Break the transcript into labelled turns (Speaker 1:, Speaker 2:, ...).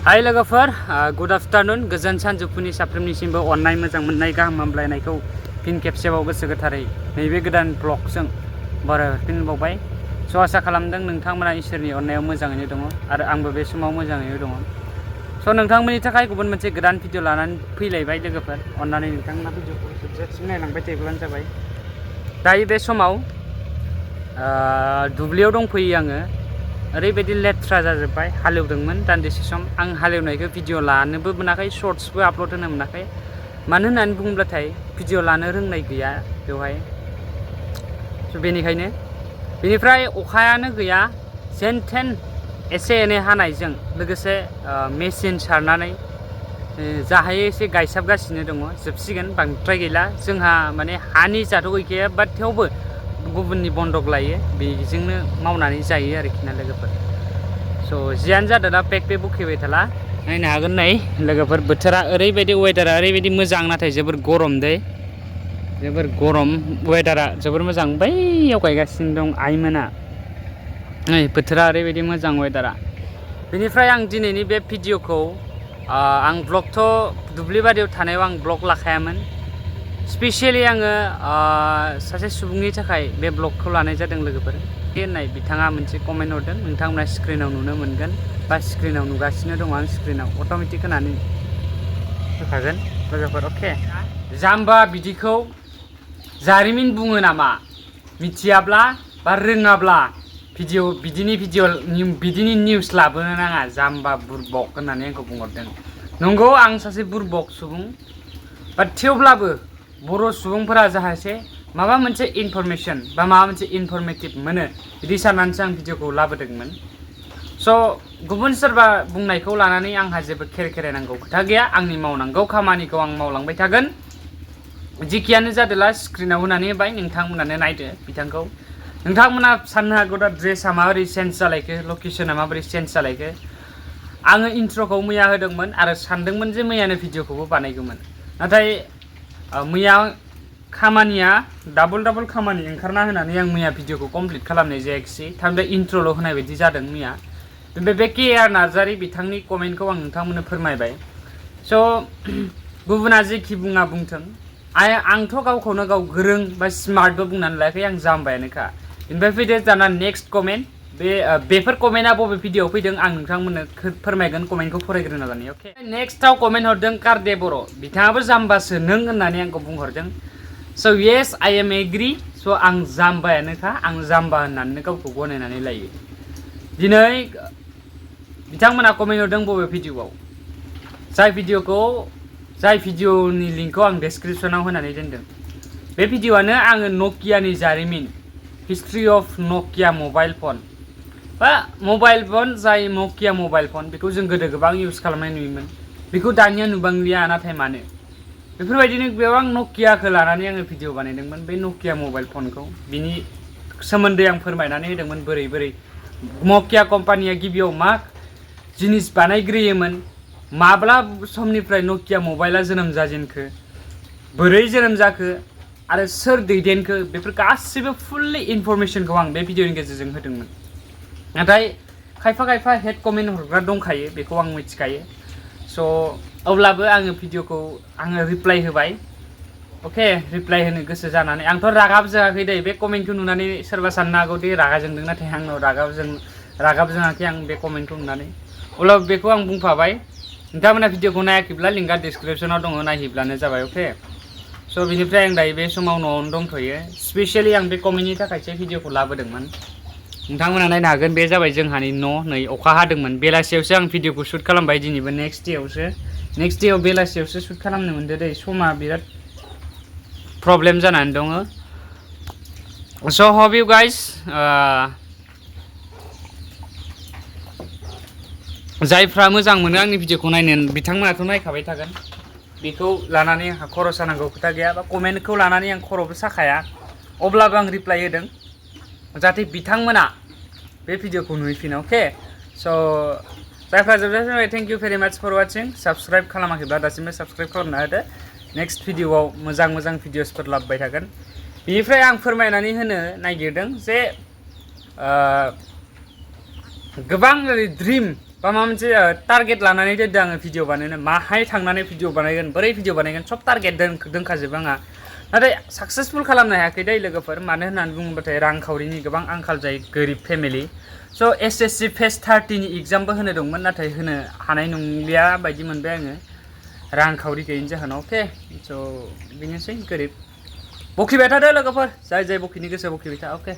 Speaker 1: हाय लोगोफोर good afternoon गोजोन सानजौफुनि साफ्रोमनिसिमबो अननाय मोजां मोननाय गाहाम हामलायनायखौ फिन खेबसेबाव गोसो गोथारै नैबे गोदान ब्लगजों बरायहरफिनबावबाय। स' आसा खालामदों नोंथांमोना इसोरनि अननायाव मोजाङैनो दङ आरो आंबो बे समाव मोजाङैनो दङ। स' नोंथांमोननि थाखाय गुबुन मोनसे गोदान भिडिअ लानानै फैलायबाय लोगोफोर। अननानै नोंथांमोना भिडिअखौ जोबजासिम नायलांबाय थायोब्लानो जाबाय। दायो बे समाव दुब्लियाव दंफैयो आङो। ओरैबायदि लेथ्रा जाजोब्बाय, हालेवदोंमोन दान्दिसे सम। आं हालेवनायखौ भिडिअ लानोबो मोनाखै, शर्ट्सबो आपल'ड होनो मोनाखै। मानो होननानै बुङोब्लाथाय भिडिअ लानो रोंनाय गैया बेवहाय। स' बेनिफ्राय अखायानो गैया, जेन थेन एसे एनै हानायजों लोगोसे मेचिन सारनानै जाहायो एसे गायसाबगासिनो दङ। जोबसिगोन, बांद्राय गैला। जोंहा माने हानि जाथ' गैखाया, बाट थेवबो गुबुननि बन्दक लायो, बेजोंनो मावनानै जायो आरोखि ना लोगोफोर। स' जियानो जादों दा पेक बुखिबाय थाला। नायनो हागोन नै लोगोफोर, बोथोरा ओरैबायदि, वेदारा ओरैबायदि मोजां, नाथाय जोबोर गरम दै, जोबोर गरम। वेदारा जोबोर मोजां, बैयाव गायगासिनो दं आइमोना। नै बोथोरा ओरैबायदि मोजां वेदारा। बेनिफ्राय आं दिनैनि बे भिडिअखौ आं ब्लगथ' दुब्लि बारियाव थानायाव आं ब्लग लाखायामोन। स्पेसियेलि आङो सासे सुबुंनि थाखाय बे ब्लगखौ लानाय जादों लोगोफोर। होननाय बिथाङा मोनसे कमेन्ट हरदों, नोंथांमोना स्क्रिनाव नुनो मोनगोन बा स्क्रिनाव नुगासिनो दङ। आं स्क्रिनाव अट'मेटिक होनानै होखागोन लोगोफोर। अके, जाम्बा बिदिखौ जारिमिन बुङो नामा? मिथियाब्ला बा रोङाब्ला बिदिनि निउस लाबोनो नाङा, जाम्बा बुरबक होननानै आंखौ बुंहरदों। नंगौ, आं सासे बुरबक सुबुं, बाट थेवब्लाबो बर' सुबुंफोरा जाहाथे माबा मोनसे इनफरमेसन बा माबा मोनसे इनफरमेटिभ मोनो, बिदि साननानैसो आं भिडिअखौ लाबोदोंमोन। स' गुबुन सोरबा बुंनायखौ लानानै आंहा जेबो खेरायनांगौ खोथा गैया। आंनि मावनांगौ खामानिखौ आं मावलांबाय थागोन। जिखियानो जादोला स्क्रिनाव होनानै होबाय, नोंथांमोनानो नायदो बिथांखौ। नोंथांमोना साननो हागौ दा ड्रेसा माबोरै चेन्ज जालायखो, लकेसना माबोरै चेन्ज जालायखो। आङो इन्ट्र'खौ मैया होदोंमोन आरो सानदोंमोन जे मैयानो भिडिअखौबो बानायगौमोन, नाथाय मैया खामानिया डाबल खामानि ओंखारना होनानै आं मैया भिडिअखौ कमप्लिट खालामनाय जायाखिसै। थामहिनबा इन्ट्र'ल' होनाय बायदि जादों मैया। बे के.आर. नार्जारि बिथांनि कमेन्टखौ आं नोंथांमोननो फोरमायबाय। स' गुबुना जेखि बुङा बुंथों, आंथ' गावखौनो गाव गोरों बा स्मार्टबो बुंनानै लायाखै, आं जाम्बायानोखा। बेनिफ्राय फैदो दाना नेक्स्ट कमेन्ट। बेफोर कमेन्टआ बबे भिडिअआव फैदों आं नोंथांमोननो फोरमायगोन। कमेन्टखौ फरायग्रोना लानि। अके, नेक्स्टआव कमेन्ट हरदों कारदे बर', बिथाङाबो जाम्बासो नों होननानै आंखौ बुंहरदों। स' येस, आइ एम एग्रि। स' आं जाम्बायानोखा, आं जाम्बा होननानै गावखौ गनायनानै लायो। दिनै बिथांमोना कमेन्ट हरदों बबे भिडिअआव, जाय भिडिअनि लिंकखौ आं डेसक्रिपसनाव होनानै दोनदों। बे भिडिअआनो आङो नकियानि जारिमिन, history of Nokia mobile phone बा मबाइल फन, जाय नकिया मबाइल फन, बेखौ जों गोदो गोबां इउज खालामनाय नुयोमोन। बेखौ दानिया नुबांलिया, नाथाय मानो? बेफोरबायदिनो बेयाव आं नकियाखौ लानानै आङो भिडिअ बानायदोंमोन। बे नकिया मबाइल फनखौ, बिनि सोमोन्दै आं फोरमायनानै होदोंमोन। बोरै नकिया कम्पानिया गिबियाव मा जिनिस बानायग्रोयोमोन, माब्ला समनिफ्राय नकिया मबाइला जोनोम जाजेनखो, बोरै जोनोम जाखो आरो सोर दैदेनखो, बेफोर गासिबो फुल्लि इनफरमेसनखौ आं बे भिडिअनि गेजेरजों होदोंमोन। नाथाय खायफा हेड कमेन्ट हरग्रा दंखायो, बेखौ आं मिथिखायो। स' अब्लाबो आङो भिडिअखौ रिप्लाइ होबाय। अके, रिप्लाइ होनो गोसो जानानै। आंथ' रागाबो जोङाखै दै। बे कमेन्टखौ नुनानै सोरबा साननो हागौ दे रागा जोंदों, नाथाय आंनाव रागाबो जोङाखै आं बे कमेन्टखौ नुनानै। अब्लाबो बेखौ आं बुंफाबाय। नोंथांमोना भिडिअखौ नायाखैब्ला लिंकआ डिसक्रिपसनाव दङ, नायहैब्लानो जाबाय। अके, स' बिनिफ्राय आं दायो बे समाव न'आवनो दंथ'यो। स्पेसियेलि आं बे कमेन्टनि थाखायसो भिडिअखौ लाबोदोंमोन। नोंथांमोना नायनो हागोन, बे जाबाय जोंहानि न'। नै अखा हादोंमोन, बेलासियावसो आं भिडिअखौ शुट खालामबाय। दिनैबो नेक्स्ट डेआव बेलासियावसो शुट खालामनो मोनदो दै। समा बिराद प्रब्लेम जानानै दङ। स' हप इउ गाइस, जायफ्रा मोजां मोनो आंनि भिडिअखौ नायनो, बिथांमोनाथ' नायखाबाय थागोन। बेखौ लानानै आंहा खर' सानांगौ खोथा गैया, बा कमेन्टखौ लानानै आं खर'बो साखाया। अब्लाबो आं रिप्लाइ होदों जाहाथे बिथांमोना बे भिडिअखौ नुहैफिनो। अके, स' जायफ्रा जोबजासिम, थेंक इउ भेरि माच फर वाचिं। साबस्क्राइब खालामाखैब्ला दासिमबो साबस्क्राइब खालामना होदो। नेक्स्ट भिडिअआव मोजां भिडिअसफोर लाबोबाय थागोन। बेनिफ्राय आं फोरमायनानै होनो नागिरदों जे गोबां ड्रिम बा माबा मोनसे टारगेट लानानै दोनदों आङो भिडिअ बानायनो माहाय थांनानै भिडिअ बानायगोन बोरै भिडिअ बानायगोन सब टारगेट दोनखाजोबो आंहा नाथाय साक्सेसफुल खालामनो हायाखै दै लोगोफोर मानो होननानै बुङोबाथाय रांखावरिनि गोबां आंखाल जायो गोरिब फेमिलि स' SSC फेज 30 नि एग्जामबो होनो दंमोन नाथाय होनो हानाय नंलिया बायदि मोनबाय आङो रांखावरि गैयिनि जाहोनाव अके स' बेनोसै गोरिब बखिबाय थादो लोगोफोर जाय बखिनो गोसो बखिबाय था अके